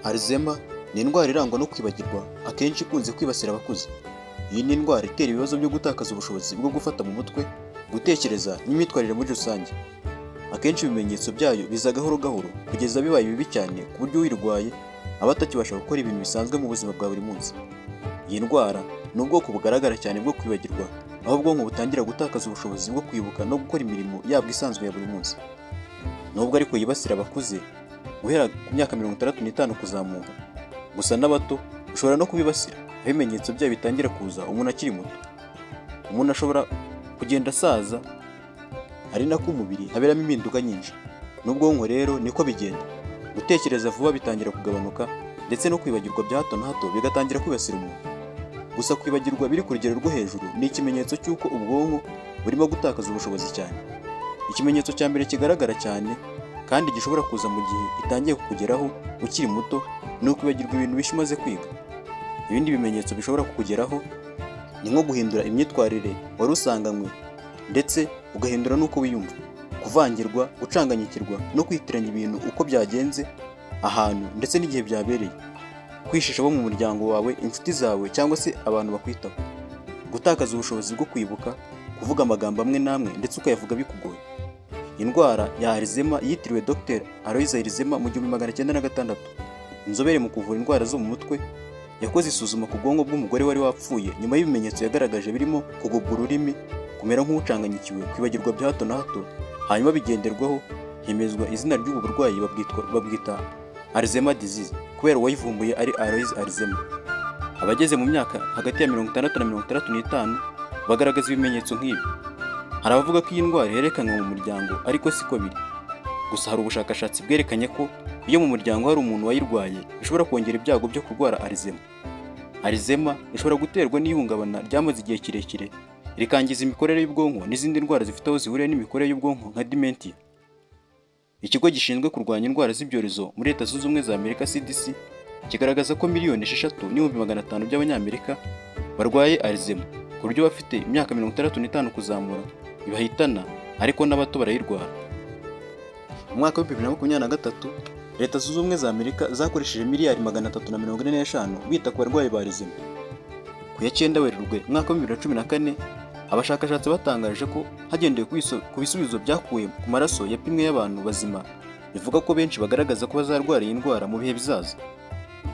Alzheimer ni indwara irangwa no kwibagirwa, akenshi ikunze kwibasira abakuze. Iyi ni indwara itera ibibazo byo gutakaza ubushobozi bwo gufata mu mutwe, gutekereza n'imyitwarire muri rusange. Akenshi ibimenyetso byayo biza gahoro gahoro kugeza bibaye bibi cyane, ku buryo uyirwaye aba atakibasha gukora ibintu bisanzwe mu buzima bwa buri munsi. Iyi ndwara ni ubwoko bugaragara cyane bwo kwibagirwa, aho ubwonko butangira gutakaza ubushobozi bwo kwibuka no gukora imirimo yabwo isanzwe ya buri munsi. Nubwo ariko yibasira abakuze guhera ku myaka 65 kuzamuka, gusa n'abato ushobora no kubibasira, aho ibimenyetso byayo bitangira kuza umuntu akiri muto. Umuntu ashobora kugenda asaza, ari nako umubiri haberamo impinduka nyinshi. N'ubwonko rero niko bigenda. Gutekereza vuba bitangira kugabanuka, ndetse no kwibagirwa bya hato na hato bigatangira kwibasira umuntu. Gusa kwibagirwa biri ku rugero rwo hejuru ni ikimenyetso cy'uko ubwonko burimo gutakaza ubushobozi cyane. Ikimenyetso cya mbere kigaragara cyane kandi gishobora kuza mu gihe itangiye kukugeraho ukiri muto ni ukwibagirwa ibintu bishya umaze kwiga. Ibindi bimenyetso bishobora kukugeraho ni nko guhindura imyitwarire wari usanganywe, ndetse ugahindura n'uko wiyumva, kuvangirwa, gucanganyikirwa no kwitiranya ibintu uko byagenze, ahantu ndetse n'igihe byabereye, kwishisha abo mu muryango wawe, inshuti zawe cyangwa se abantu bakwitaho, gutakaza ubushobozi bwo kwibuka, kuvuga amagambo amwe n'amwe ndetse ukayavuga bikugoye. Indwara ya Alzheimer yitiriwe Dr Alois Alzheimer mu 1906, inzobere mu kuvura indwara zo mu mutwe. Yakoze isuzuma ku bwonko bw'umugore wari wapfuye nyuma y'ibimenyetso yagaragaje birimo kugobwa ururimi, kumera nk'ucanganyikiwe, kwibagirwa bya hato na hato, hanyuma bigenderwaho hemezwa izina ry'ubu burwayi, babwita Alzheimer disease kubera uwayivumbuye ari Alois Alzheimer. Abageze mu myaka hagati ya 60 na 65 bagaragaza ibimenyetso nk'ibi. Hari abavuga ko iyi ndwara ihererekanywa mu muryango, ariko siko biri. Gusa hari ubushakashatsi bwerekanye ko iyo mu muryango hari umuntu wayirwaye, bishobora kongera ibyago byo kurwara Alzheimer. Alzheimer ishobora guterwa n'ihungabana ryamaze igihe kirekire rikangiza imikorere y'ubwonko n'izindi ndwara zifite aho zihuriye n'imikorere y'ubwonko nka dementia. Ikigo gishinzwe kurwanya indwara z'ibyorezo muri Leta Zunze Ubumwe za Amerika, CDC, kigaragaza ko 6,500,000 by'Abanyamerika barwaye Alzheimer, ku buryo bafite imyaka 65 kuzamura ibahitana, ariko n'abato barayirwara. Mu mwaka wa 2023, Leta Zunze Ubumwe za Amerika zakoresheje miliyari 345 bita ku barwayi ba Alzheimer. Ku ya 9 Werurwe umwaka wa 2014, abashakashatsi batangaje ko hagendewe ku bisubizo byakuwe ku maraso yapimwe y'abantu bazima, bivuga ko benshi bagaragaza ko bazarwara iyi ndwara mu bihe bizaza.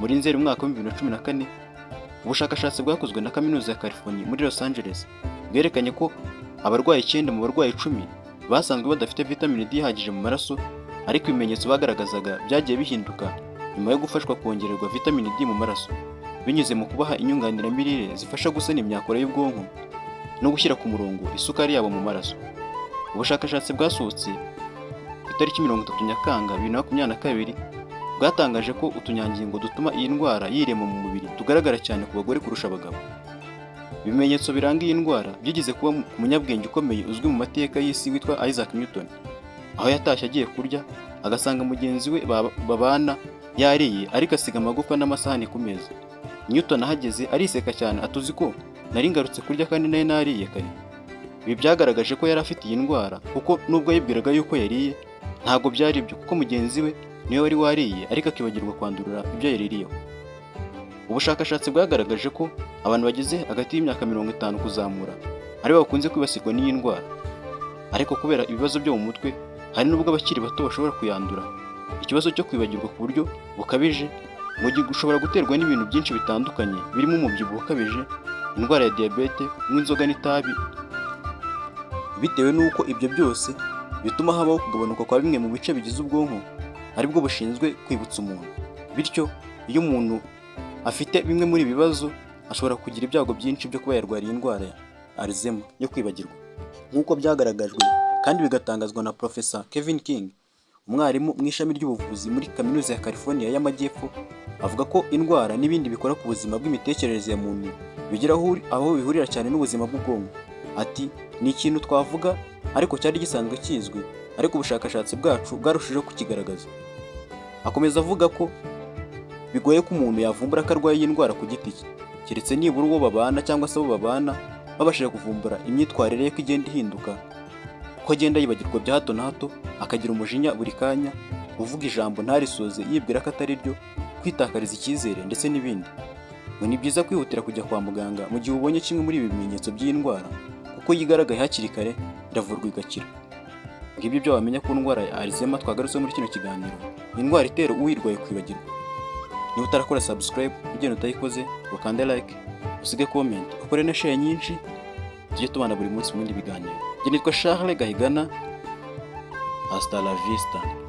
Muri Nzeri umwaka wa 2014, ubushakashatsi bwakozwe na Kaminuza ya California muri Los Angeles bwerekanye ko abarwayi icyenda mu barwayi 10 basanzwe badafite vitamine D ihagije mu maraso, ariko ibimenyetso bagaragazaga byagiye bihinduka nyuma yo gufashwa kongererwa vitamine D mu maraso binyuze mu kubaha inyunganiramirire zifasha gusana imyakura y'ubwonko no gushyira ku murongo isukari yabo mu maraso. Ubushakashatsi bwasohotse ku itariki 30 Nyakanga 2022 bwatangaje ko utunyangingo dutuma iyi ndwara yirema mu mubiri tugaragara cyane ku bagore kurusha abagabo. Ibimenyetso biranga iyi ndwara byigeze kuba ku munyabwenge ukomeye uzwi mu mateka y'isi witwa Isaac Newton, aho yatashye agiye kurya agasanga mugenzi we babana yariye, ariko asiga amagufwa n'amasahani ku meza. Newton ahageze ariseka cyane, atuzi ko nari ngarutse kurya kandi nari nariye kare. Ibi byagaragaje ko yari afite iyi ndwara, kuko nubwo yibwiraga yuko yariye, ntabwo byari byo, kuko mugenzi we niwe wari wariye ariko akibagirwa kwandurura ibyo yaririyeho. Ubushakashatsi bwagaragaje ko abantu bageze hagati y'imyaka 50 kuzamura aribo bakunze kwibasirwa n'iyi ndwara, ariko kubera ibibazo byo mu mutwe hari n'ubwo abakiri bato bashobora kuyandura. Ikibazo cyo kwibagirwa ku buryo bukabije ngo gishobora guterwa n'ibintu byinshi bitandukanye, birimo umubyibuho ukabije, indwara ya diyabete, kunywa inzoga n'itabi, bitewe n'uko ibyo byose bituma habaho kugabanuka kwa bimwe mu bice bigize ubwonko aribwo bushinzwe kwibutsa umuntu. Bityo iyo umuntu afite bimwe muri ibi bibazo, ashobora kugira ibyago byinshi byo kuba yarwara iyi ndwara ya Alzheimer yo kwibagirwa, nk'uko byagaragajwe kandi bigatangazwa na Professor Kevin King, umwarimu mu ishami ry'ubuvuzi muri Kaminuza ya California y'Amajyepfo. Avuga ko indwara n'ibindi bikora ku buzima bw'imitekerereze ya muntu bigira aho bihurira cyane n'ubuzima bw'ubwonko. Ati: "Ni ikintu twavuga ariko cyari gisanzwe kizwi, ariko ubushakashatsi bwacu bwarushijeho kukigaragaza." Akomeza avuga ko bigoye ko umuntu yavumbura ko arwaye iyi ndwara ku giti cye, keretse nibura uwo babana cyangwa se abo babana babashije kuvumbura imyitwarire ye ko igenda ihinduka, ko agenda yibagirwa bya hato na hato, akagira umujinya buri kanya, uvuga ijambo ntarisoze yibwira ko atari ryo, kwitakariza icyizere ndetse n'ibindi. Ngo ni byiza kwihutira kujya kwa muganga mu gihe ubonye kimwe muri ibi bimenyetso by'iyi ndwara, kuko iyo igaragaye hakiri kare iravurwa igakira. Ngibyo ibyo wamenya ku ndwara ya Alzheimer twagarutseho muri kino kiganiro, indwara itera uyirwaye kwibagirwa. Niba utarakora subscribe, ugenda utayikoze, ukande like, usige comment, ukore na share nyinshi, tujye tubana buri munsi mu bindi biganiro. Njye nitwa Charles Gahigana, hasta la vista.